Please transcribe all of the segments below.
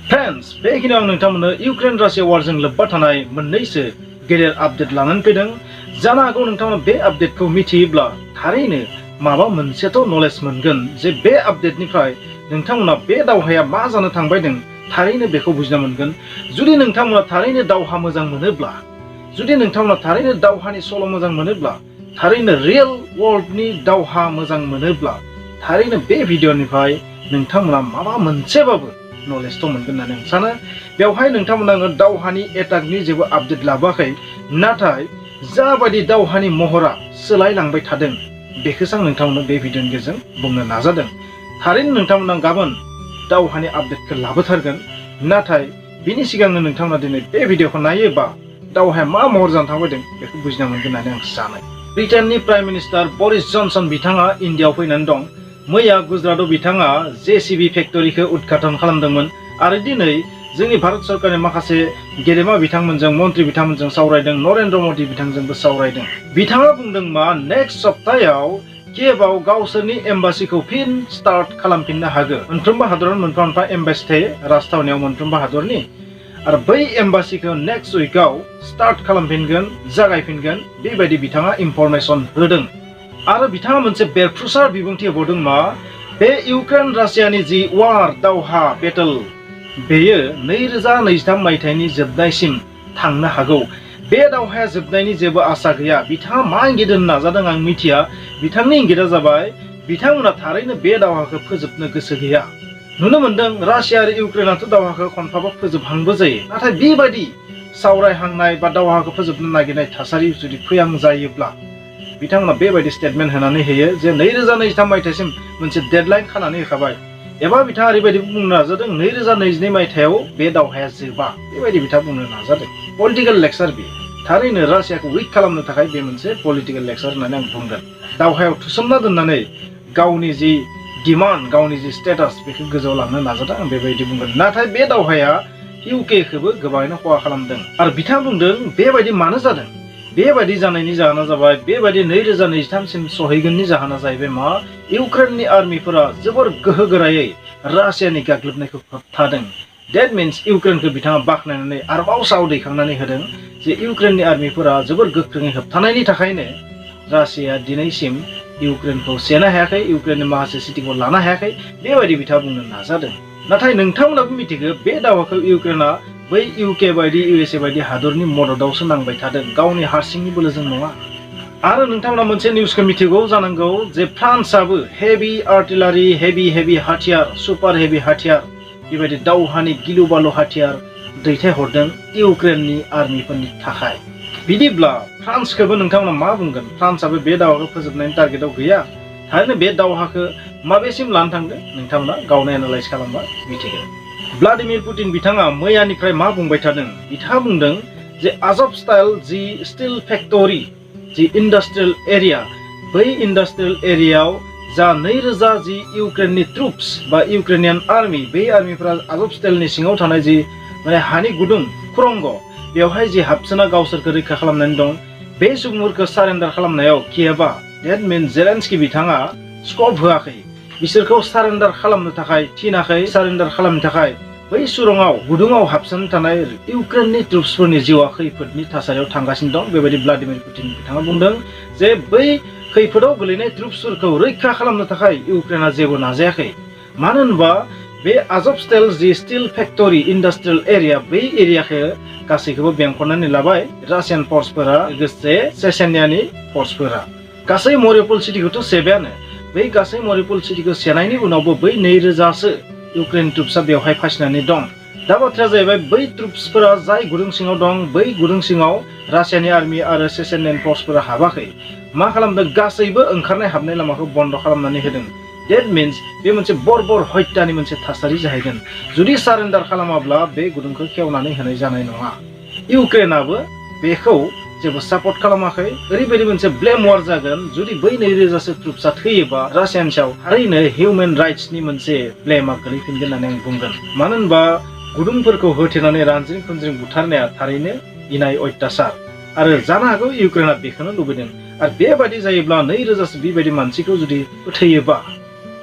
Friends बेखिनियाव नोंथांमोननो Ukraine Russia वारजों लोब्बा थानाय मोननैसो गेदेर आपडेट लानानै फैदों। जानो हागौ नोंथांमोना बे आपडेटखौ मिथियोब्ला थारैनो माबा मोनसेथ' नलेज मोनगोन जे बे आपडेटनिफ्राय नोंथांमोना बे दावहाया मा जानो थांबाय दं थारैनो बेखौ बुजिना मोनगोन। जुदि नोंथांमोना थारैनो दावहा मोजां मोनोब्ला, जुदि नोंथांमोना थारैनो दावहानि सल' मोजां मोनोब्ला, थारैनो रियेल वर्ल्डनि दावहा मोजां मोनोब्ला थारैनो बे भिडिअनिफ्राय नोंथांमोना माबा मोनसेबाबो नलेजथ' मोनगोन होननानै आं सानो। बेवहाय नोंथांमोना दावहानि एटाकनि जेबो आपडेट लाबोआखै, नाथाय जाबायदि दावहानि महरा सोलायलांबाय थादों बेखौसो आं नोंथांमोननो बे भिडिअनि गेजेरजों बुंनो नाजादों। थारैनो नोंथांमोना गाबोन दावहानि आपडेटखौ लाबोथारगोन, नाथाय बिनि सिगांनो नोंथांमोना दिनै बे भिडिअखौ नायोबा दावहाया मा महर जानो थांबाय दं बेखौ बुजिना मोनगोन होननानै आं सानो। ब्रिटेननि प्राइम मिनिस्टार बरिस जनसन बिथाङा इन्डियाआव फैनानै दं। मैया गुजरातआव बिथाङा जेसिबि फेक्टरिखौ उद्घाटन खालामदोंमोन आरो दिनै जोंनि भारत सरकारनि माखासे गेदेमा बिथांमोनजों मन्त्रि बिथांमोनजों सावरायदों, नरेन्द्र मदि बिथांजोंबो सावरायदों। बिथाङा बुंदों मा नेक्स्ट सप्तायाव कियेभआव गावसोरनि एम्बासिखौ फिन स्टार्ट खालामफिननो हागोन। मोनफ्रोमबो हादराव मोनफा मोनफा एम्बासि थायो राजथावनियाव मोनफ्रोमबो हादरनि, आरो बै एम्बासिखौ नेक्स्ट उइकआव स्टार्ट खालामफिनगोन, जागायफिनगोन बेबायदि बिथाङा इनफरमेसन होदों। आरो बिथाङा मोनसे बेरफ्रुसार बिबुंथि होबावदों मा बे इउक्रेन रासियानि जि वार दावहा बेटल बेयो 2023 मायथाइनि जोबनायसिम थांनो हागौ। बे दावहाया जोबनायनि जेबो आसा गैया। बिथाङा मा इंगित होनो नाजादों आं मिथिया। बिथांनि इंगितआ जाबाय बिथांमोना थारैनो बे दावहाखौ फोजोबनो गोसो गैया। नुनो मोनदों रासिया आरो इउक्रेनाथ' दावहाखौ खनफाबा फोजोबहांबो जायो, नाथाय बेबायदि सावरायहांनाय बा दावहाखौ फोजोबनो नागिरनाय थासारि जुदि फैहां जायोब्ला बिथांमोना बेबायदि स्टेटमेन्ट होनानै होयो जे 2023 मायथाइसिम मोनसे डेडलाइन खानानै होखाबाय, एबा बिथाङा ओरैबायदि बुंनो नाजादों 2022 मायथाइयाव बे दावहाया जोबा बेबायदि बिथाङा बुंनो नाजादों। पलिटिकेल लेक्सार बेयो। थारैनो रासियाखौ उइक खालामनो थाखाय बे मोनसे पलिटिकेल लेक्सार होननानै आं बुंगोन। दावहायाव थुसोमना दोननानै गावनि जि डिमान्ड, गावनि जि स्टेटास बेखौ गोजौआव लांनो नाजादों आं बेबायदि बुंगोन। नाथाय बे दावहाया इउकेखौबो गोबाङैनो खहा खालामदों। आरो बिथाङा बुंदों बेबायदि मानो जादों? बेबायदि जानायनि जाहोना जाबाय बेबायदि 2023 सिम सहैगोननि जाहोना जाहैबाय मा इउक्रेननि आर्मिफोरा जोबोर गोहोगोरायै रासियानि गाग्लोबनायखौ होबथादों। डेट मिन्स इउक्रेनखौ बिथाङा बाख्नायनानै आरोबाव साव दैखांनानै होदों जे इउक्रेननि आर्मिफोरा जोबोर गोख्रोङै होबथानायनि थाखायनो रासिया दिनैसिम इउक्रेनखौ सेनो हायाखै, इउक्रेननि माखासे सिटिखौ लानो हायाखै बेबायदि बिथाङा बुंनो नाजादों। नाथाय नोंथांमोनाबो मिथिगौ बे दावहाखौ इउक्रेना बै इउके बायदि इउएसए बायदि हादरनि मददावसो नांबाय थादों, गावनि हारसिंनि बोलोजों नङा। आरो नोंथांमोना मोनसे निउसखौ मिथिगौ जानांगौ जे फ्रान्सआबो हेभि आर्टिलारि, हेभि हाथियार, सुपार हेभि हाथियार बेबायदि दावहानि गिलु बालु हाथियार दैथायहरदों इउक्रेननि आर्मिफोरनि थाखाय। बिदिब्ला फ्रान्सखौबो नोंथांमोना मा बुंगोन? फ्रान्सआबो बे दावहाखौ फोजोबनायनि टारगेटआव गैया। थारैनो बे दावहाखौ माबेसिम लानो थांदों नोंथांमोना गावनो एनालाइज खालामबा मिथिगोन। ब्लादिमिर पुतिन बिथाङा मैयानिफ्राय मा बुंबाय थादों? बिथाङा बुंदों जे आजबस्टाल जि स्टिल फेक्टरि, जि इन्डास्ट्रियेल एरिया, बै इन्डास्ट्रियेल एरियायाव जा 2000 जि इउक्रेननि ट्रुप्स बा इउक्रेनियान आर्मि, बै आर्मिफोरा आजबस्टालनि सिङाव थानाय जि हानि गुदुं खुरंग बेवहाय जि हाबसोना गावसोरखौ रैखा खालामनानै दं, बे सुबुंफोरखौ सारेन्डार खालामनायाव कियेभआ डेट मिन्स जेलेन्सकी बिथाङा स्कप होआखै। बिसोरखौ सारेन्डार खालामनो थाखाय थिनाखै। सारेन्डार खालामनो थाखाय बै सुरंगाव गुदुङाव हाबसोना थानाय इउक्रेननि ट्रुप्सफोरनि जिउआ खैफोदनि थासारियाव थांगासिनो दं बेबायदि ब्लादिमिर पुतिन बिथाङा बुंदों जे बै खैफोदाव गोलैनाय ट्रुप्सफोरखौ रैखा खालामनो थाखाय इउक्रेना जेबो नाजायाखै। मानो होनबा बे आजबस्टाल जि स्टिल फेक्टरि इन्डास्ट्रियेल एरिया, बै एरियाखौ गासैखौबो बेंखननानै लाबाय रासियान फर्सफोरा, लोगोसे चेचेनियानि फर्सफोरा। गासै मारिउपल सिटिखौथ' सेबायानो। बै गासै मारिउपल सिटिखौ सेनायनि उनावबो बै 2000सो इउक्रेन ट्रुप्सआ बेवहाय फासिनानै दं। दा बाथ्राया जाहैबाय बै ट्रुप्सफोरा जाय गुदुं सिङाव दं, बै गुदुं सिङाव रासियानि आर्मि आरो चेचेनियान फर्सफोरा हाबाखै। मा खालामदों? गासैबो ओंखारनाय हाबनाय लामाखौ बन्द खालामनानै होदों। डेट मिन्स बे मोनसे बर्बर हत्यानि मोनसे थासारि जाहैगोन। जुदि सारेन्डार खालामाब्ला बे गुदुंखौ खेवनानै होनाय जानाय नङा। इउक्रेनाबो बेखौ जेबो सापर्ट खालामाखै। ओरैबायदि मोनसे ब्लेम वार जागोन जुदि बै 2000सो ट्रुप्सआ थैयोबा रासियान सायाव थारैनो हिउमेन राइट्सनि मोनसे ब्लेमा गोलैफिनगोन होननानै आं बुंगोन। मानो होनबा गुदुंफोरखौ होथेनानै रानज्रिं खुनज्रिं बुथारनाया थारैनो इनाय अत्याचार, आरो जानो हागौ इउक्रेना बेखौनो लुबैदों। आरो बेबायदि जायोब्ला 2000सो बेबायदि मानसिखौ जुदि फोथैयोबा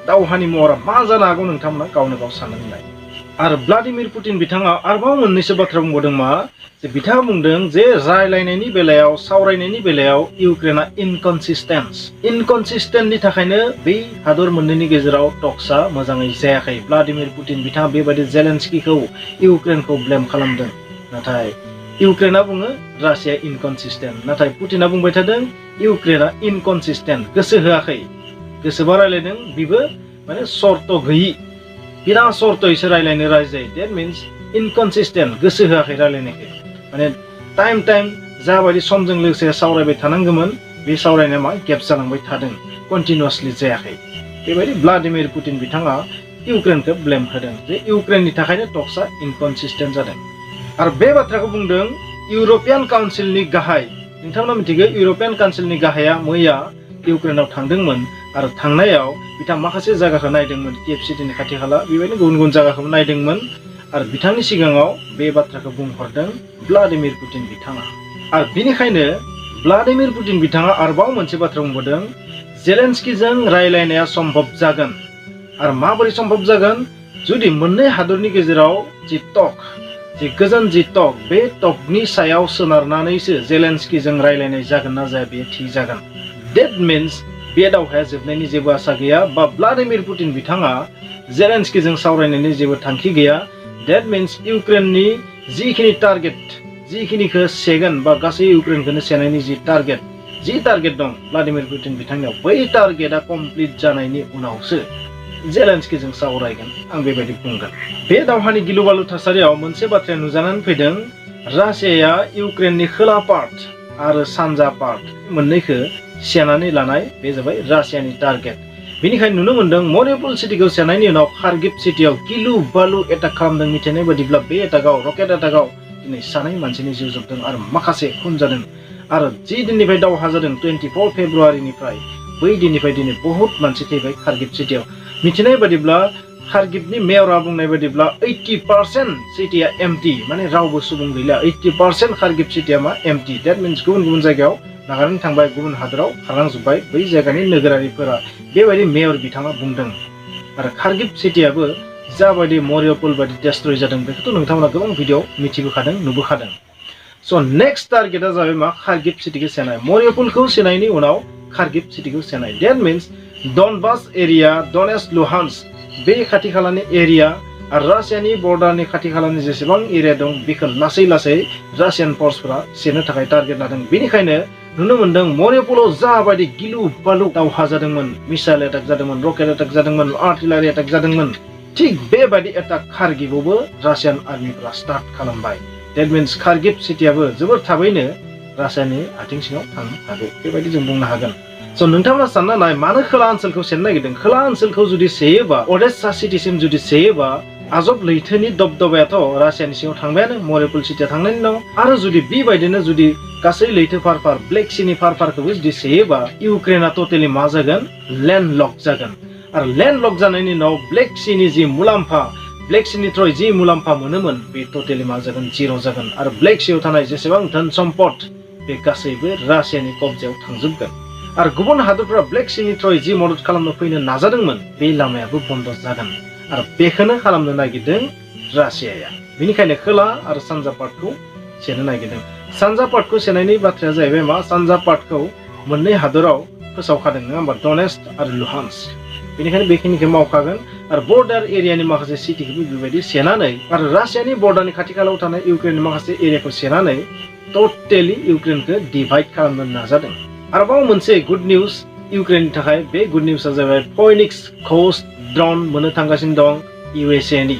दावहानि महरा मा जानो हागौ नोंथांमोना गावनो गाव साननानै नाय। आरो ब्लादिमिर पुतिन बिथाङा आरोबाव मोननैसो बाथ्रा बुंबावदों मा जे बिथाङा बुंदों जे रायलायनायनि बेलायाव सावरायनायनि बेलायाव इउक्रेना इनकनसिस्टेन्टनि थाखायनो बै हादर मोननैनि गेजेराव टक्सआ मोजाङै जायाखै। ब्लादिमिर पुतिन बिथाङा बेबायदि जेलेन्सकीखौ इउक्रेनखौ ब्लेम खालामदों, नाथाय इउक्रेना बुङो रासिया इनकनसिस्टेन्ट, नाथाय पुतिना बुंबाय थादों इउक्रेना इनकनसिस्टेन्ट, गोसो होआखै। गोसोबा रायलायदों, बिबो माने सर्त गैयि, बिना सर्तयैसो रायलायनो राजि जायो। देट मिन्स इनकनसिस्टेन्ट, गोसो होआखै रायलायनायखौ। माने टाइम जाबायदि समजों लोगोसे सावरायबाय थानांगौमोन, बे सावरायनाया मा गेप जालांबाय थादों, कन्टिनिउसलि जायाखै। बेबायदि ब्लादिमिर पुतिन बिथाङा इउक्रेनखौ ब्लेम होदों जे इउक्रेननि थाखायनो टक्सआ इनकनसिस्टेन्ट जादों। आरो बे बाथ्राखौ बुंदों इउर'पियान काउन्सिलनि गाहाय। नोंथांमोना मिथिगौ इउर'पियान काउन्सिलनि गाहाया मैया इउक्रेनाव थांदोंमोन आरो थांनायाव बिथाङा माखासे जायगाखौ नायदोंमोन, कियेभ सिटिनि खाथि खाला बेबायदिनो गुबुन गुबुन जायगाखौबो नायदोंमोन आरो बिथांनि सिगाङाव बे बाथ्राखौ बुंहरदों ब्लादिमिर पुतिन बिथाङा। आरो बिनिखायनो ब्लादिमिर पुतिन बिथाङा आरोबाव मोनसे बाथ्रा बुंबावदों, जेलेन्सकीजों रायलायनाया सम्भब जागोन। आरो माबोरै सम्भब जागोन? जुदि मोननै हादरनि गेजेराव जि गोजोन टक, बे टकनि सायाव सोनारनानैसो जेलेन्सकीजों रायलायनाय जागोन ना जाया बे थि जागोन। देट मिन्स बे दावहाया जोबनायनि जेबो आसा गैया, बा ब्लादिमिर पुतिन बिथाङा जेलेन्सकीजों सावरायनायनि जेबो थांखि गैया। देट मिन्स इउक्रेननि जिखिनि टार्गेट, जिखिनिखौ सेगोन बा गासै इउक्रेनखौनो सेनायनि जि टार्गेट दं ब्लादिमिर पुतिन बिथांनियाव, बै टार्गेटआ कमप्लिट जानायनि उनावसो जेलेन्सकीजों सावरायगोन, आं बेबायदि बुंगोन। बे दावहानि गिलु बालु थासारियाव मोनसे बाथ्राया नुजानानै फैदों, रासियाया इउक्रेननि खोला पार्ट आरो सानजा पार्ट मोननैखौ सेनानै लानाय, बे जाबाय रासियानि टार्गेट। बेनिखायनो नुनो मोन्दों मारिउपल सिटिखौ सेनायनि उनाव खार्किभ सिटियाव गिलु बालु एटाक खालामदों। मिथिनाय बायदिब्ला बे एटाकाव, रकेट एटाकाव दिनै 7 मानसिनि जिउ जोबदों आरो माखासे खुन जादों। आरो जि दिननिफ्राय दावहा जादों 24 फेब्रुवारिनिफ्राय, बै दिननिफ्राय दिनै बहुत मानसि थैबाय खार्किभ सिटियाव। मिथिनाय बायदिब्ला खार्किभनि मेयरा बुंनाय बायदिब्ला 80% सिटिया एम्प्टी, माने रावबो सुबुं गैला। 80% खार्किभ सिटिया मा एम्प्टी। देट मिन्स गुबुन गुबुन जायगायाव नागारनानै थांबाय, गुबुन हादराव खारलांजोब्बाय बै जायगानि नोगोरारिफोरा, बेबायदि मेयर बिथाङा बुंदों। आरो खार्किभ सिटियाबो जाबायदि मारिउपल बायदि डेस्ट्रय जादों बेखौथ' नोंथांमोना गोबां भिडिअ मिथिबोखादों, नुबोखादों। स' नेक्स्ट टार्गेटआ जाबाय मा खार्किभ सिटिखौ सेनाय। मारिउपलखौ सेनायनि उनाव खार्किभ सिटिखौ सेनाय। देट मिन्स डनबास एरिया, डनेट्स्क, लुहान्स्क, बे खाथि खालानि एरिया आरो रासियानि बर्डारनि खाथि खालानि जेसेबां एरिया दं बेखौ लासै लासै रासियान फर्सफोरा सेनो थाखाय टार्गेट लादों। बेनिखायनो नुनो मोन्दों मारिउपलाव जाबायदि गिलु बालु दावहा जादोंमोन, मिसाइल एटाक जादोंमोन, रकेट एटाक जादोंमोन, आर्टिलारि एटाक जादोंमोन, थिग बेबायदि एटाक खार्किभआवबो रासियान आर्मिफोरा स्टार्ट खालामबाय। देट मिन्स खार्किभ सिटियाबो जोबोर थाबैनो रासियानि आथिं सिङाव थांनो हागौ, बेबायदि जों बुंनो हागोन। स' नोंथांमोना सानना नाय, मानो खोला ओनसोलखौ सेनो नागिरदों? खोला ओनसोलखौ जुदि सेयोबा, अडेसा सिटिसिम जुदि सेयोबा, आजब लैथोनि दबदबायाथ' रासियानि सिङाव थांबायानो, मारिउपल सिटिया थांनायनि उनाव, आरो जुदि बेबायदिनो जुदि गासै लैथो फार ब्लेक सिनि फारखौबो जुदि सेयोबा, इउक्रेना टटेलि मा जागोन? लेन्डलक जागोन। आरो लेन्डलक जानायनि उनाव ब्लेक सिनि जि मुलाम्फा, ब्लेक सिनिफ्राय जि मुलाम्फा मोनोमोन, बे टटेलि मा जागोन? जिर' जागोन। आरो ब्लेक सियाव थानाय जेसेबां धोन सम्पद बे गासैबो रासियानि कब्जायाव थांजोबगोन। आरो गुबुन हादरफोरा ब्लेक सिनिफ्राय जि मदद खालामनो फैनो नाजादोंमोन, बे लामायाबो बन्द जागोन। आरो बेखौनो खालामनो नागिरदों रासियाया। बेनिखायनो खोला आरो सानजा पार्टखौ सेनो नागिरदों। सानजा पार्टखौ सेनायनि बाथ्राया जाहैबाय मा? सानजा पार्टखौ मोननै हादराव फोसावखादों, नङा होमबा? डनेट्स्क आरो लुहान्स्क। बेनिखायनो बेखिनिखौ मावखागोन। आरो बर्डार एरियानि माखासे सिटिखौबो बेबायदि सेनानै, आरो रासियानि बर्डारनि खाथि खालायाव थानाय इउक्रेननि माखासे एरियाखौ सेनानै टटेलि इउक्रेनखौ डिभाइड खालामनो नाजादों। आरोबाव मोनसे गुड निउज इउक्रेननि थाखाय, बे गुड निउजआ जाबाय फ'निक्स घोस्ट ड्रन मोननो थांगासिनो दं इउएसएनि।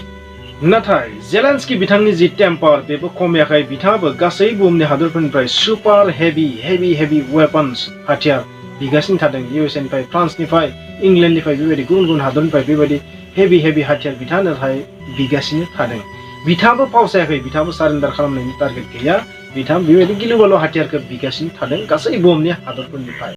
नाथाय जेलेन्सकी बिथांनि जि टेम्पार बेबो खमायाखै। बिथाङाबो गासै बुहुमनि हादरफोरनिफ्राय सुपार हेभि वेपन्स हाथियार बिगासिनो थादों। इउएसएनिफ्राय, फ्रान्सनिफ्राय, इंलेन्डनिफ्राय, बेबायदि गुबुन गुबुन हादरनिफ्राय बेबायदि हेभि हाथियार बिथांनो थाखाय बिगासिनो थादों। बिथाङाबो फावसायाखै, बिथाङाबो सारेन्डार खालामनायनि टार्गेट गैया। बिथाङा बेबायदि गिलु बालु हाथियारखौ बिगासिनो थादों गासै बुहुमनि हादरफोरनिफ्राय।